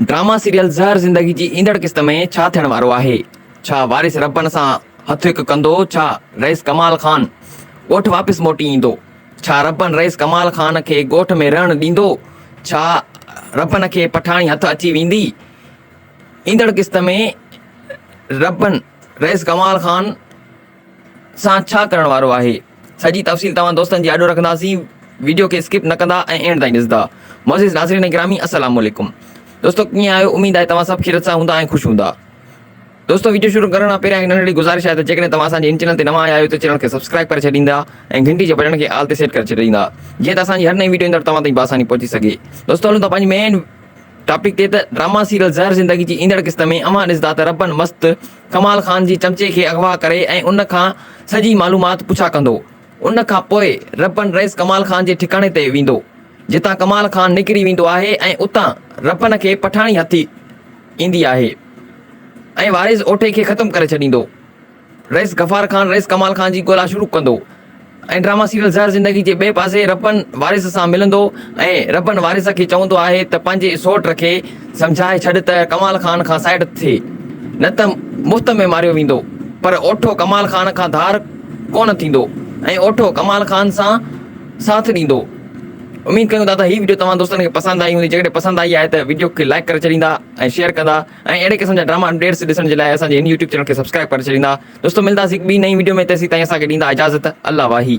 Drama serial زهر زندگي جي ايندڙ قسط ۾ ڇا ٿيڻ وارو آهي؟ ڇا وارث ربن سان هٿ هڪ ڪندو؟ ڇا رئيس ڪمال خان ڳوٺ واپس موٽي ايندو؟ ڇا ربن رئيس ڪمال خان کي ڳوٺ ۾ رهڻ ڏيندو؟ ڇا ربن کي پٺاڻي هٿ اچي ويندي؟ ايندڙ قسط ۾ ربن رئيس ڪمال خان سان ڇا ڪرڻ وارو آهي سڄي تفصيل توهان دوستن جي آڏو رکنداسين ويڊيو کي اسڪپ نه ڪندا ۽ اينڊ تائين ڏسندا معزز ناظرين گرامي السلام عليڪم دوستو ڪيئن آهيو اميد آهي توهان سڀ خيرت سان هوندا ۽ خوش هوندا دوستو ويڊيو شروع ڪرڻ کان پهريان هڪ ننڍڙي گذارش آهي ته جيڪڏهن توهان اسان جي هن چينل تي نوان آيا آهيو ته چينل کي سبسڪرائب ڪري ڇڏيندا ۽ گهنٽي جي بٽڻ کي آل تي سيٽ ڪري ڇڏيندا جيئن ته اسان جي هر نئين ويڊيو ايندڙ توهان تائين بآساني پهچي سگهي دوستو هلون ٿا پنهنجي مين ٽاپڪ تي ته ڊراما سيريل زهر زندگي جي ايندڙ قسط ۾ اوهان ڏسندا ته ربن مست ڪمال خان جي چمچي کي اغوا ڪري ۽ ان کان سڄي معلومات پڇا ڪندو. ان کان پوء ربن رئيس ڪمال خان جي ٺڪاڻي تي ويندو، جتان ڪمال خان نڪري ويندو آهي ۽ اتان ربن کي پٺاڻي هٿ ايندي آهي ۽ وارث اوٺي کي ختم ڪري ڇڏيندو. رئيس غفار خان رئيس ڪمال خان جي ڳولا شروع ڪندو ۽ ڊراما سيريل زهر زندگي جي ٻئي پاسي ربن وارث سان ملندو ۽ ربن وارث کي چوندو آهي ته پنهنجي سوٽ کي سمجهائي ڇڏ ته ڪمال خان کان سائيڊ ٿئي نه ته مفت ۾ ماريو ويندو پر اوٺو ڪمال خان کان ڌار ڪونه ٿيندو ۽ اوٺو ڪمال خان سان ساٿ ڏيندو. اميد ڪيون ٿا ته هي وڊيو توهان دوستن کي پسند آئي هوندي جيڪڏهن پسند آئي آهي ته وڊيو کي لائيڪ ڪري ڇڏيندا ۽ شيئر ڪندا ۽ اهڙي قسم جا ڊراما اپڊيٽس ڏسڻ جي لاء اسان جي هن يوٽيوب چينل کي سبسڪرائب ڪري ڇڏيندا دوستو ملنداسين هڪ ٻي نئين وڊيو ۾ تيسين تائين اسان کي ڏيندا اجازت الله واهي.